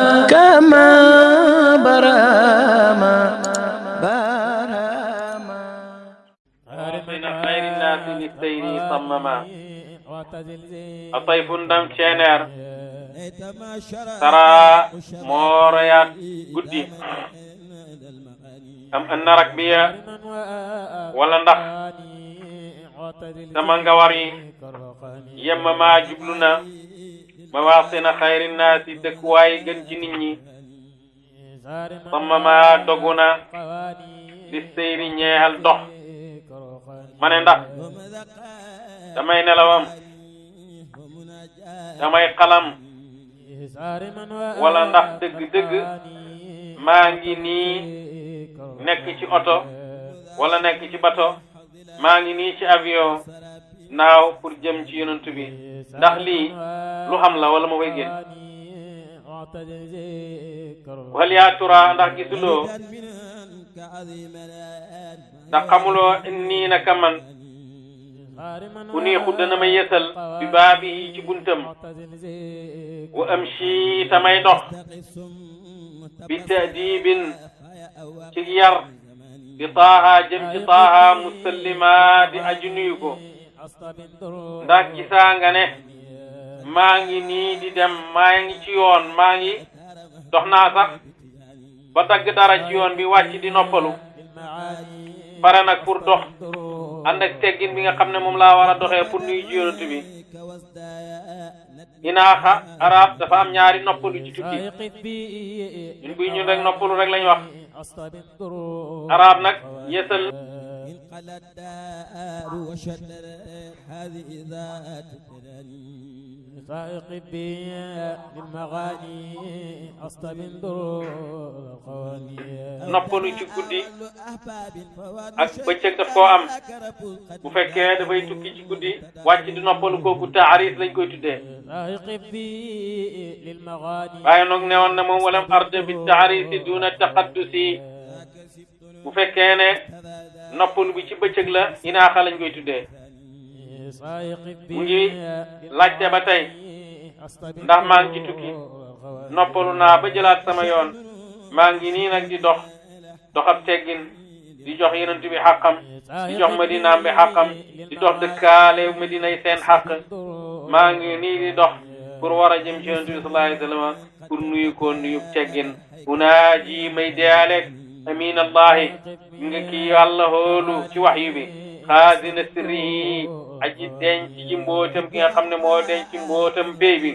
كما برما برما من خير الناس للسير صمما الطيف دم شينر ترى موريات قدي أم أن ركبية ولا ندخ سمانغواري يما ما جبلنا مواصن خير الناس دكواي جنجنيني صمما دغنا للسير ñeexal dox ma ne ndax damay nelawam damay xalam wala ndax dëgg-dëgg maa ngi nii nekk ci oto wala nekk ci bato maa ngi nii ci avion naaw pour jëm ci yonent bi ndax lii lu xam la wala ma koy génn wal yaa tura ndax gisuloo ndax xamuloo nii naka man ku neexu dana ma yesal bi baabi ci buntam wa amshi tamay dox bi ta'dibin ci yar di taaha jëm ci taaha musallima di aju nuyu ko ndax gisaa nga ne maa ngi nii di dem maa ngi ci yoon maa ngi dox naa sax ba dagg dara ci yoon bi wàcc di noppalu pare nag pour dox ànd ak teggin bi nga xam ne moom laa war a doxee pour nuyu ji yonent bi inaaxa arab dafa am ñaari noppalu ci tukki ñun buy ñun rek noppalu rek lañ wax arab nag yesal سائق بي للمغاني أستبندر القواني noppalu ci guddi ak bëccëg daf koo am bu fekkee dafay tukki ci guddi wàcc di noppalu kooku taarif lañ koy tuddee سائق بي للمغاني waaye nag ne woon na moom walam arde bi taarifi duna taqaddusi bu fekkee ne noppalu bi ci bëccëg la inaaxa lañ koy tuddee mu ngi laajte ba tey ndax maa ngi ci tukki noppalu naa ba jëlaat sama yoon maa ngi nii nag di dox doxab teggin di jox yonent bi xàqam di jox madinaam bi xàqam di dox dëkkaale madina yi seen xàq maa ngi nii di dox pour war a jëm ci yonent bi sallallahu alayhi wa sallam pour nuyu ko nuyu teggin unaaji may deyaaleeg amin allahi nga kii yàlla xoolu ci waxyu bi xaazina sirrihi aji denc ci mbootam ki nga xam ne moo denc ci mbootam béy bi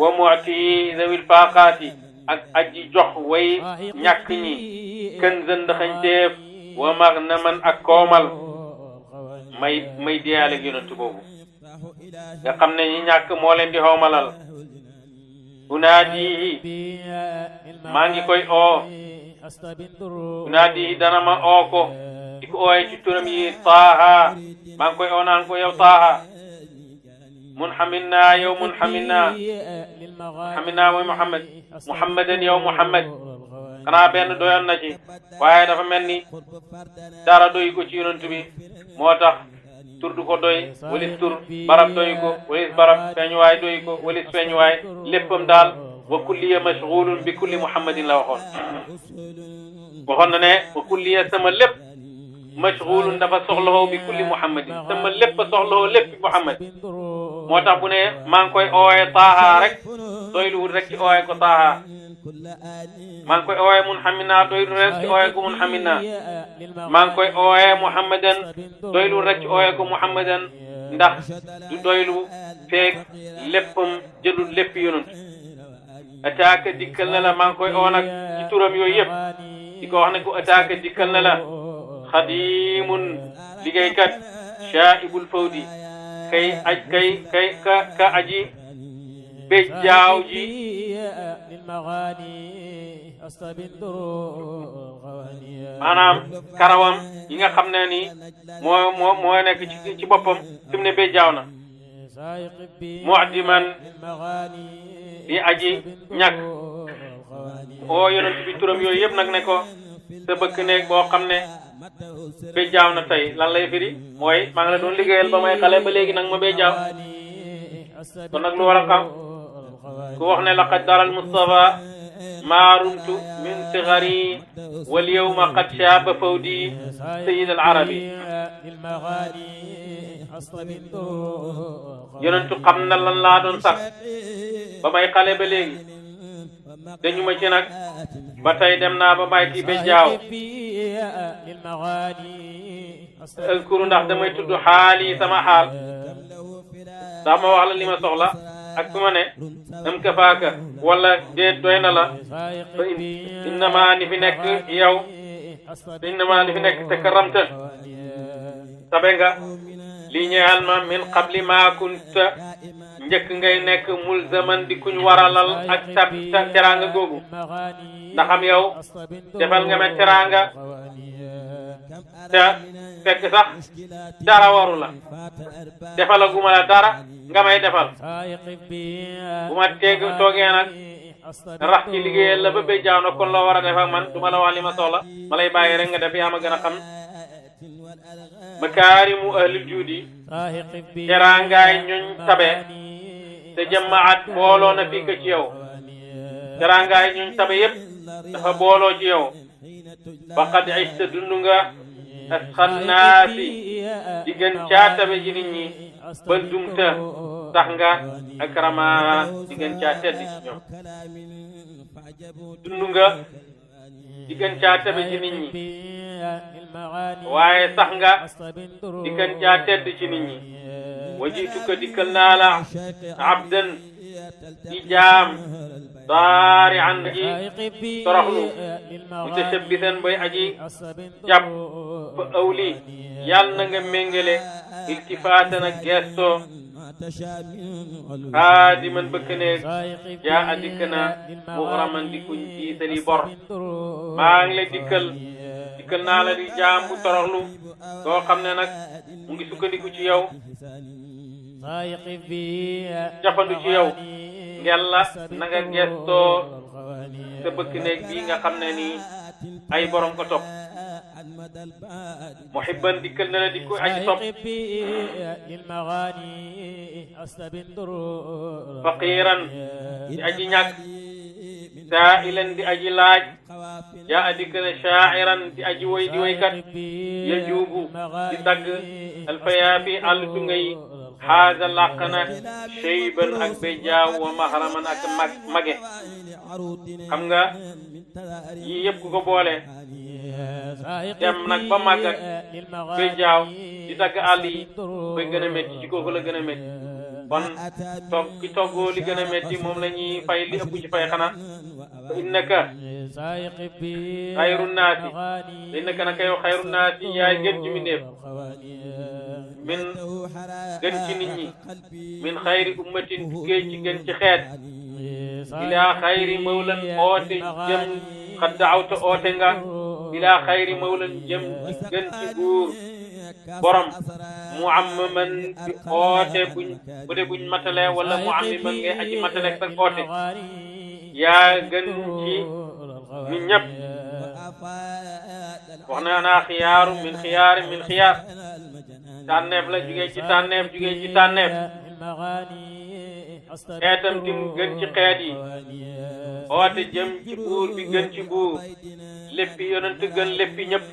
wa mu'ti zawil faqaati ak aji jox way ñàkk ñi kanzan ndaxañteef wa magnaman ak koomal may deyaale ak yonent boobu nga xam ne ñi ñàkk moo leen di xoomalal unaadihi maa ngi koy oo unaadihi dana ma oo ko di ko ooye ci turam yi taaha maa ngi koy oo naan ko yow taaha munhamina yow munhamina mooy muhammad muhammadan yow muhammad xanaa benn doyoon na ci waaye dafa mel ni dara doy ko ci yonent bi moo tax tur du ko doy walis tur barab doy ko walis barab feeñuwaay doy ko walis feeñuwaay léppam daal wa kulliya mashghulun bi kulli muhammadin la waxoon na ne wa kulliya sama lépp mashghulun dafa soxlawoo bi kulli muhammadin sama lépp soxlawoo lépp muhammad moo tax bu ne maa ngi koy ooye taaha rek doyluwul rek ci ooye ko taaha maa ngi koy ooye munhamina doylu rek ci ooye ko munhamina maa ngi koy ooye muhammadan doyluwul rek ci ooye ko muhammadan ndax du doylu feek léppam jëlul lépp yonent ataaka dikkal na la maa ngi koy oo nag ci turam yooyu yëpp di ko wax ne ko ataaka dikkal na la xadimun liggéeykat shaa'ibul fawdi ka aji bejjaaw ji maanaam karawam yi nga xam ne ni moo nekk ci boppam fi mu ne bejjaaw na mu'diman di aji ñàkk oo yonent bi turam yooyu yëpp nag ne ko sa bëkk néeg boo xam ne bejjaaw na tey lan lay firi mooy maa ngi la doon liggéeyal ba may xale ba léegi nag ma bejjaaw kon nag lu war a xam ku wax ne laqad daral Mustafa ما رمت من صغري واليوم قد شاب فودي سيد العربي yonentu xam na lan laa doon sax ba may xale ba léegi dañu ma ci nag ba tey dem naa ba may ti ba jaaw azkuru ndax damay tudd xaali sama xaal ndax ma wax la li ma soxla ak fi ma ne am kafaaka wala déet doy na la fa innama ni fi nekk yow innama ni fi nekk te karamta tabe nga lii ñeexal ma min qabli ma kunta njëkk ngay nekk mulzaman di kuñ waralal ak tab teraanga googu ndaxam yow defal nga ma teraanga te fekk sax dara waru la defalaguma la dara nga may defal bu ma toogee nag rax ci liggéeyal la ba bay jaaw na kon loo war a def ak man duma la wax li ma soxla ma lay bàyyi rek nga def yaa ma gën a xam makaarimu ahlil juudi teraangaay ñuñ tabe te jamaat booloo na fii ko ci yow teraangaay ñuñ tabe yépp dafa booloo ci yow faqad ista dund nga asxan naasi di gën caa tabe ci nit ñi ba dumta sax nga akrama di gën caa tedd ci ñoom dund nga di gën caa tabe ci nit ñi waaye sax nga di gën caa tedd ci nit ñi wajiituka dikkal naa la abdan di jaam daari an ji toroxlu mutashabbisan boy aji jàpp fa awli yàlla na nga méngale iltifaatan ak gesto xaadiman bëkk neeg jaa a dikk na muxraman di kuñ diisali bor maa ngi lay dikkal naa la di jaam bu toroxlu soo xam ne nag mu ngi sukkandiku ci yow jafandu ci yow ngel la na nga gestoo sa bëkk néeg bii nga xam ne nii ay borom ko topp muhibban dikkal na la di ko aji topp faqiran di aji ñàkk saa'ilan di aji laaj jaa dikk na shaa'iran di aji woy di woykat yajuubu di tagg alfayaafi àll tungay xaaza làq na shayban ak bejaaw wa mahraman ak mage xam nga yii yëpp ku ko boole dem nag ba màgg ak bejaaw di tagg àll yi koy gën a métti ci kooku la gën a métti kon ki toggoo li gën a métti moom la ñuy fay li ëpp ci fay xanaa fa innaka xayru naasi fa innaka naka yow xayru naasi yaay gën ci mbindeef min gën ci nit ñi min xayri ummatin géej ci gën ci xeet ilaa xayri mawlan oote jëm xad daawta oote nga ilaa xayri mawlan jëm ci gën ci buur borom mu amman bi oote buñ bu dee buñ matale wala mu amman ngay aji matale ak oote yaa gën ci ñun ñëpp wax na naa xiyaaru min xiyaarin min xiyaar tànneef la jugee ci tànneef jugee ci tànneef xeetam tim gën ci xeet yi oote jëm ci buur bi gën ci buur léppi yonent gën léppi ñëpp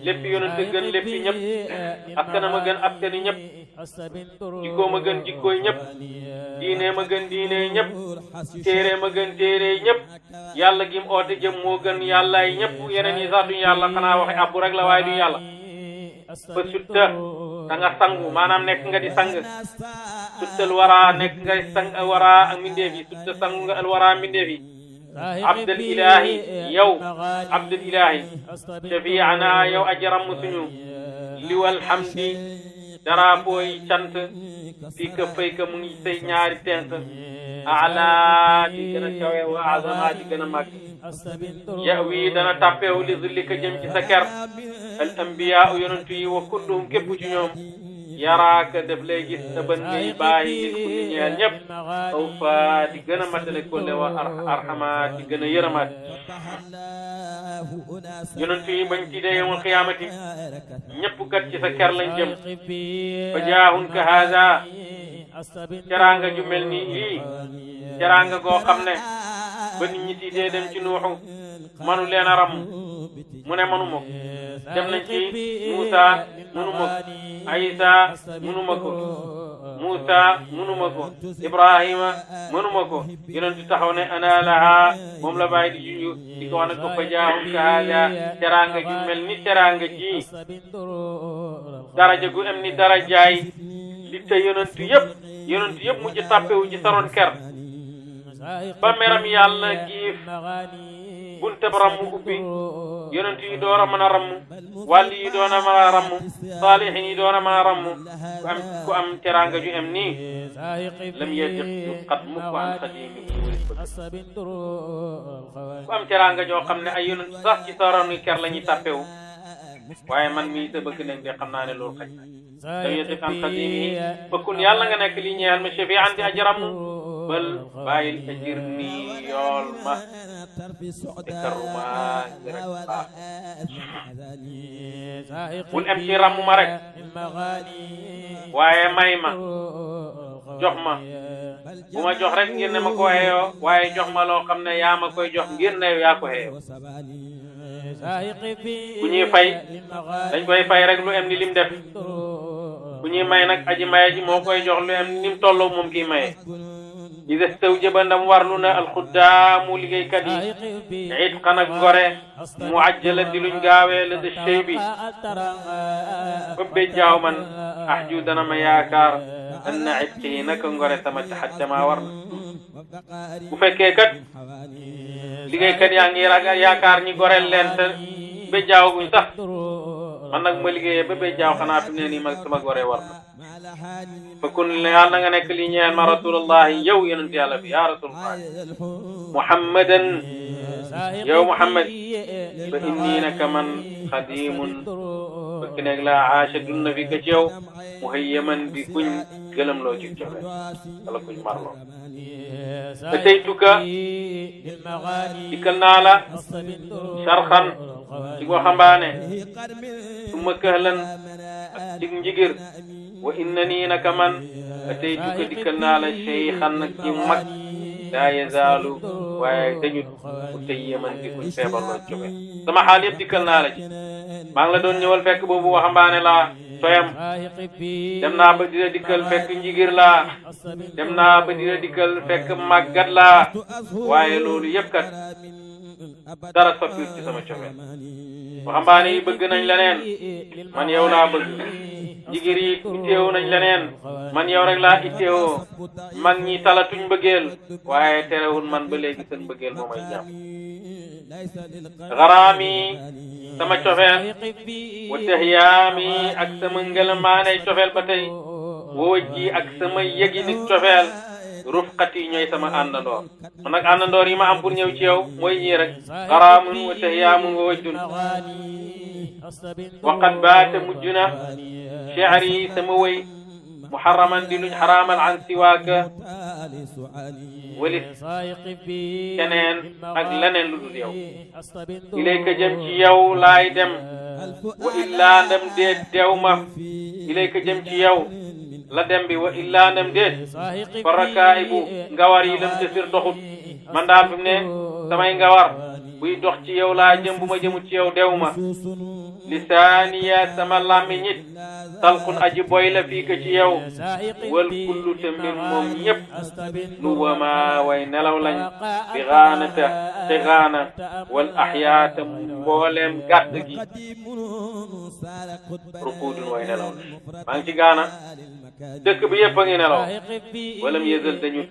léppi yonent gën léppi ñëpp askanam a gën askani ñëpp jikkoo ma gën jikkooy ñëpp diine ma gën diine ñëpp téere ma gën téere ñëpp yàlla gim oote jëm moo gën yàllaay ñëpp yeneen yi sax duñu yàlla xanaa waxe abbu rek la waaye duñu yàlla fa sutta da nga sangu maanaam nekk nga di sang suttal waraa nekk nga di sang waraa ak mbindeef yi sutta sangu nga al waraa mbindeef yi abdul ilahi yow abdul ilahi shafi'ana yow ajaram suñu liwal hamdi darapooy cant fii ka fay ka mu ngi say ñaari tenk ala di gën a kawe wa azama di gën a màgg yawi dana tàppeewu li zillika jëm ci sa ker al anbiya yonentu yi wa kulluhum képp ci ñoom yaraaka def lay gis sa bën ngay bàyyi lil kulli ñeel ñëpp aw fa di gën a matale kolle wa arxama di gën a yërëmaat yonentu yi bañ ci dee yawmal qiyaamati ñëpp kat ci sa ker lañ jëm fa jaahun ka haada teraanga ju mel ni lii teraanga goo xam ne ba nit ñi tiitee dem ci nuuxu manu leen a ramm mu ne manuma ko dem nañ ci Muusa munuma ko Isa munuma ko Muusa munuma ko Ibrahima munuma ko yonentu taxaw ne ana laha moom la bàyyi di juñu di ko wax ne ko fa jaahum kahaada teraanga ju mel ni teraanga ji daraja gu am ni darajaay li te yonentu yëpp mujj tàppewu ci saroon ker ba meram yàlla giif buntab rammu ubbi yonent yi door a mën a rammu wàll yi doon a mën a rammu saalihin yi doon a mën a rammu ku am teraanga ju am nii lam yadiq qad mukk an xadimihi ku am teraanga joo xam ne ay yonent sax ci saroon ker la ñuy tàppewu waaye man mii sa bëgg nañ de xam naa ne loolu xaj lam yadiq an xadimihi bëkkun yàlla nga nekk li ñeel ma shafi'an di aji ramm bal bàyyil ajir nii yool ma ikaruma ngir rek baax bul em ci ramm ma rek waaye may ma jox ma bu ma jox rek ngir ne ma ko xeeyoo waaye jox ma loo xam ne yaa ma koy jox ngir ne yaa ko xeeyoo bu ñuy fay dañ koy fay rek lu em ni lim def bu ñuy may nag aji maye ji moo koy jox lu em ni lim tolloo moom kii maye ida stawjaba ndam warlu na alxuddaamu liggéeykat yi itqan ak gore mu ajjala di luñ gaawee la de chey bi bëbbee jaaw man ahju dana ma yaakaar an na itqi naka ngore sama taxaddama war na bu fekkee kat liggéeykat yaa ngi yaakaar ñi goreel leen te be jaaw guñ sax man nag ma liggéeyee ba be jaaw xanaa fi mu ne nii ma sama gore war na fa kun yàlla na nga nekk li ñeel ma rasulullahi yow yonent yàlla bi yaa rasulullah muhammadan yow muhammad fa inni naka man xadimun bëkk neeg laa aasha dunna fi ka ci yow muhayyaman di kuñ gëlëm loo ci joxe wala kuñ marloo ataytuka dikkal naa la sarxan ci waxambaane summa kahlan ak cig njigir wa innani naka man ataytuka dikkal naa la cheykhan nag ci mag laa yazaalu waaye dañut mutayyaman di kuñ feebarloo joxe sama xaal yëpp dikkal naa la ci maa ngi la doon ñëwal fekk boobu waxambaane laa toyam dem naa ba dina dikkal fekk njigir laa dem naa ba dina dikkal fekk màggat laa waaye loolu yëpp kat dara soppiwul ci sama cofeel waxambaane yi bëgg nañ leneen man yow laa bëgg njigir yi itteewu nañ leneen man yow rek laa itteewoo mag ñi talatuñ mbëggeel waaye terewul man ba léegi seen mbëggeel moo may jàpp xaraami sama cofeel wa tahyaami ak sama ngëlamaanay cofeel ba tey woo ji ak sama yëgi nit cofeel rufqati ñooy sama àndandoor man nag àndandoor yi ma am pour ñëw ci yow mooy ñii rek xaraamun wa tahyaamun wa wajdun waqad baata mujj na shi'ri sama wëy muharraman di luñ xaraamal an siwaaka walis keneen ak leneen lu dul yow ilayka jëm ci yow laay dem wa illaa ndem déet dew ma ilayka jëm ci yow la dem bi wa illaa ndem déet fa rakaa'ibu ngawar yi lam tesir doxut man daal fi mu ne samay ngawar buy dox ci yow laa jëm bu ma jëmut ci yow dew ma lisaaniya sama làmmiñ it talqun aji boy la fii ka ci yow wal kullu te mbir moom ñëpp nu wama way nelaw lañ bi gaanata te gaana wal axyaata mbooleem gàtt gi rukuudun way nelaw lañ maa ngi ci gaana dëkk bi yëpp a ngi nelaw walam yëzal dañu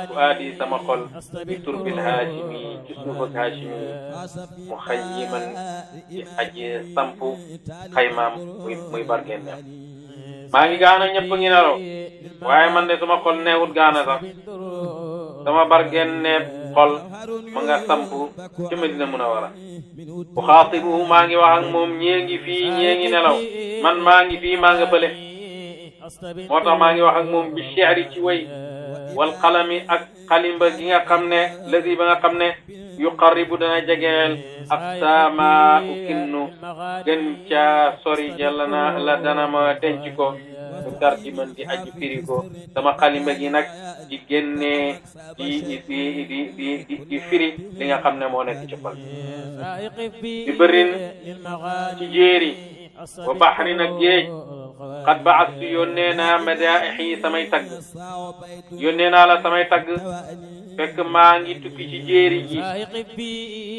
fu aadi sama xol bi turbil haashimi ci suufak haashimi mu xayyiman ci aji sampu xaymaam muy bargeen neex maa ngi gaana ñëpp a ngi nelaw waaye man de sama xol neewut gaana sax sama bargeen neeb xol ma nga sampu ci Madina Munawara bu xaatibuhu maa ngi wax ak moom ñee ngi fii ñee ngi nelaw man maa ngi fii maa nga bële moo tax maa ngi wax ak moom bi shi'ri ci way wal qalami ak xalimba gi nga xam ne ladi ba nga xam ne yuqarribu dana jegeel aqsaama ukinnu gën caa sori jalla na la dana ma denc ko mutarjiman di aji firi ko sama xalima gi nag di génnee di firi li nga xam ne moo nekk ci xol bi bërin ci jéeri wa baxrin ak géej qad ba'astu yónnee naa madaaixi samay tagg yónnee naa la samay tagg fekk maa ngi tukki ci jéeri ji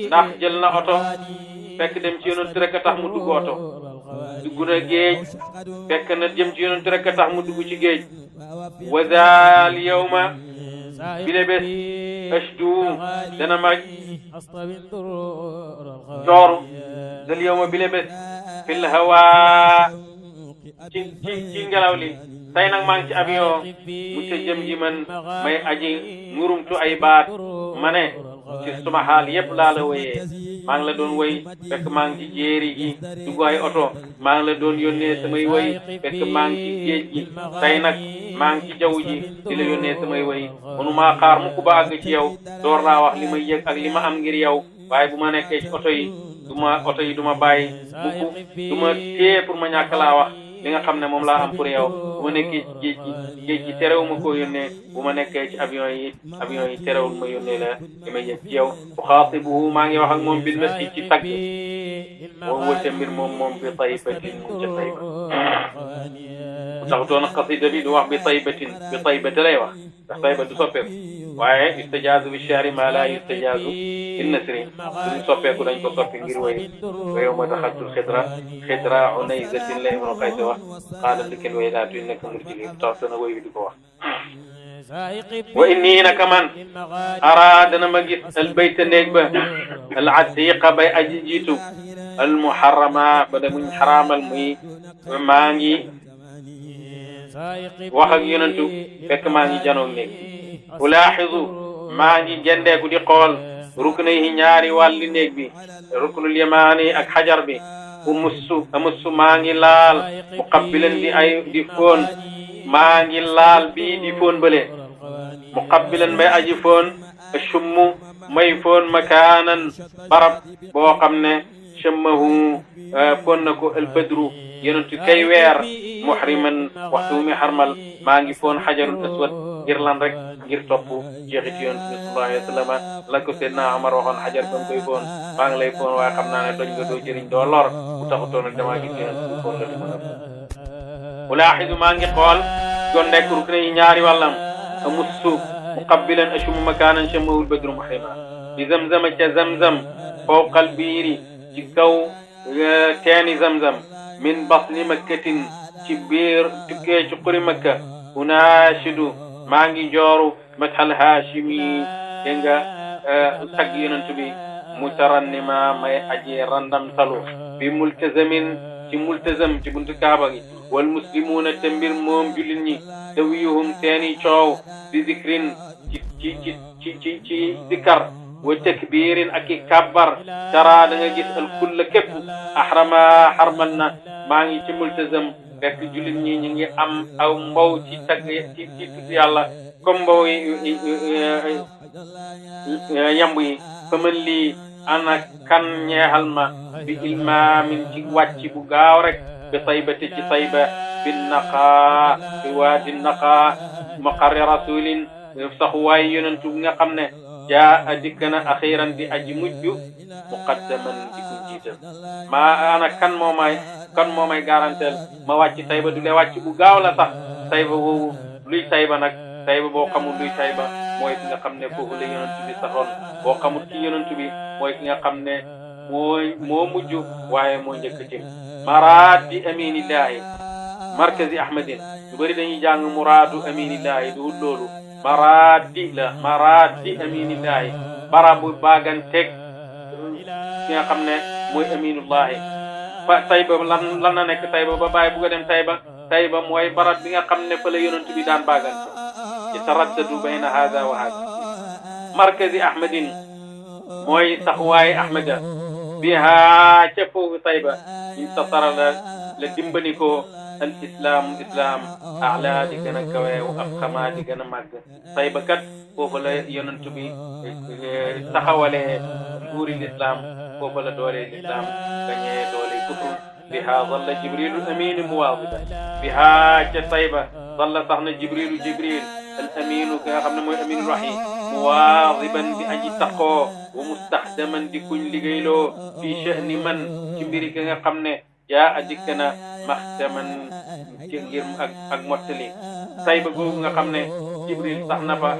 ndax jël na oto fekk dem ci yonent rek a tax mu dugg oto dugg na géej fekk na jëm ci yonent rek a tax mu dugg ci géej wa zaal yawma bile bés ashdu dana ma jooru zal yawma bile bés fil hawa ci ngelaw li tey nag maa ngi ci avion mu ca jëm ji man may aji ngurumtu ay baat ma ne ci suma xaal yépp laa la woyee maa ngi la doon woy fekk maa ngi ci jéeri gi dugg ay oto maa ngi la doon yónnee samay woy fekk maa ngi ci géej gi tey nag maa ngi ci jaww ji di la yónnee samay woy mënumaa xaar mukk ba àgg ci yow door laa wax li may yëg ak li ma am ngir yow waaye bu ma nekkee ci oto yi du ma bàyyi mukk du ma téye pour ma ñàkk laa wax li nga xam ne moom laa am pour yow bu ma nekkee ci géej gi terewul ma koo yónnee bu ma nekkee ci avion yi terewul ma yónnee la li may yëg ci yow uxaatibuhu maa ngi wax ak moom bil masi ci tagg boo wëcce mbir moom bi taybatin mu ca tayba bu taxutoon xasida bi du wax bi taybata lay wax ndax tayba du soppeeku waaye yustajaazu bi shahri ma la yustajaazu in nasri duñu soppeeku dañ ko soppi ngir way wa yow ma daxaltul xidra unayzatin la imru xaysa wax qaala likal waylaatu innaka murjili bu taxutoon way bi du ko wax wa inni naka man ara dana ma gis al bayta néeg ba al atiqa bay aji jiitu al muharrama ba da muñ xaraamal muy maa ngi wax ak yonentu fekk maa ngi janoog néeg ulaaxisu maa ngi gendeeku di xool ruknayhi ñaari wàlli néeg bi ruknul yamaani ak xajar bi amussu maa ngi laal muqabbilan di foon maa ngi laal bii di foon bële muqabbilan may aji foon shummu may foon makaanan barab boo xam ne shammahu foon na ko albadru yonentu kay weer muhriman waxtu mi xarmal maa ngi foon xajarul aswad ngir lan rek ngir topp jeexit yonent bi sallallahu alayhi wa sallam la ko Seydina Omar waxoon xajar ba mu koy foon maa ngi lay foon waaye xam naa ne doñ nga doo jëriñ doo lor bu taxutoon ak damaa gis yonent bi foon la du mën a ulaaxidu maa ngi xool gondeek rukne yi ñaari wàllam amussu muqabbilan ashumu makaanan shammahul badru muhrima bi zamzama ca zamzam fawqal biiri ci kaw teeni zamzam min basni makkatin ci biir tukkee ci xuri makka unaashidu maa ngi jooru mathal haashimi dégg nga tagg yonent bi mutarannima may aji randam talu bi multazamin ci multazam ci buntu kaaba gi wal muslimuuna te mbir moom jullit ñi dawiyuhum seeni coow bi zikrin ci zikar wa takbirin ak i kabbar tara da nga gis al kulla képp ahrama xarmal na maa ngi ci multazam fekk jullit ñi ñu ngi am aw mbaw ci tagg ci tudd yàlla comme mbaw yamb yi faman lii ana kan ñeexal ma bi ilmaamin ci wàcc bu gaaw rek bi taybati ci tayba bi naqaa bi waadi naqaa maqarri rasulin saxuwaay yonentu bi nga xam ne jaa dikk na axiran di aji mujj muqaddaman di ko jiital maa ana kan moo may garanteel ma wàcc tayba du le wàcc bu gaaw la sax tayba woowu luy tayba nag tayba boo xamul luy tayba mooy ki nga xam ne foofu la yonent bi saxoon boo xamul ci yonent bi mooy ki nga xam ne moo mujj waaye moo njëkk tim maraadi aminillahi markazi ahmadin lu bëri dañuy jàng muraadu aminillahi du loolu maraadi aminillahi barabu baaganteeg ki nga xam ne mooy aminullahi fa tayba lan na nekk tayba ba bàyyi bugg a dem tayba mooy barab bi nga xam ne fa la yonent bi daan baagante yataraddadu bayna hada wa hada markazi ahmadin mooy saxuwaay ahmada biha ca foofu tayba intasara la dimbali ko al islam ala di gën a kaweew ak xamaa di gën a màgg tayba kat foofu la yonent bi taxawalee nguuri l'islam foofu la doole l'islam gañee doole kufur biha dalla jibrilu aminu muwaadiban biha ca Tayba dalla sax na jibril al aminu ki nga xam ne mooy aminu rahim muwaadiban di aji taqoo wa mustaxdaman di kuñ liggéeyloo fi sha'ni man ci mbiri ki nga xam ne jaa dikk na maxtaman ci ngir ak mottali Tayba googu nga xam ne jibril sax na fa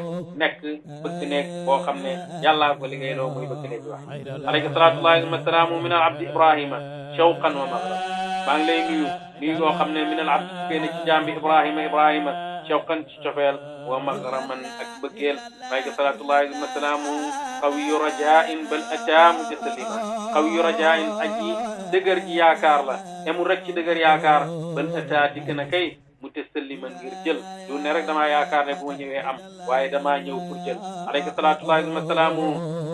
nekk bëgg nekk boo xam ne yàllaa ko liggéeyloo muy bëgg nekk wax alayhi salaatullahi wa salaamu min al abdi ibrahima shawqan wa maghrab maa ngi lay nuyu goo xam ne min al abdi kenn ci jaambi ibrahima shawqan ci cofeel wa maghraman ak bëggeel alayhi salaatullahi wa salaamu qawiyu rajaa'in bal ataamu jasalima qawiyu rajaa'in aji dëgër ji yaakaar la emu rek ci dëgër yaakaar bal ataa dikk na kay mu tasalliman ngir jël du ne rek damaa yaakaar ne bu ma ñëwee am waaye damaa ñëw pour jël alayhi salaatullahi wa salaamu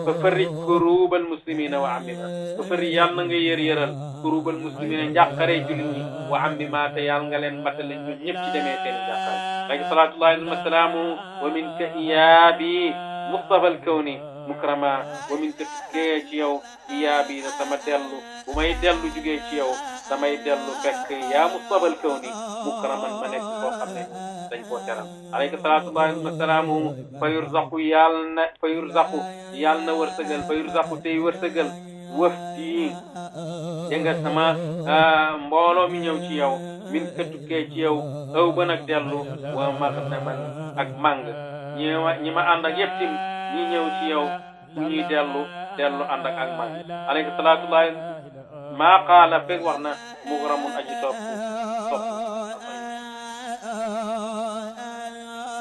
fa farrij kurubal muslimina wa amina fa farrij yàlla na nga yëral kurubal muslimina njàqare jullit ñi wa amima te yàlla nga leen matale ñun ñëpp ci demee seen njàqare alayhi salaatullahi wa salaamu wa minka iyaabi mustafa al kawni mukrama wa minka tukkee ci yow iyaabi na sama dellu bu may dellu jugee ci yow damay dellu fekk yaa mustafa al kawni mukraman ma nekk koo xam ne dañ koo teral alayhi salaatullahi wa salaamu fa yurzaqu yàlla na wërsëgal fa yurzaqu tey wërsëgal wëf di dégg nga sama mbooloo mi ñëw ci yow min ka tukkee ci yow aw ba nag dellu wa magnaman ak màng ñi ma ànd ak yëpp tim ñi ñëw ci yow bu ñuy dellu ànd ak màng alayhi salaatullahi maa qaala fekk wax na mughramun aji topp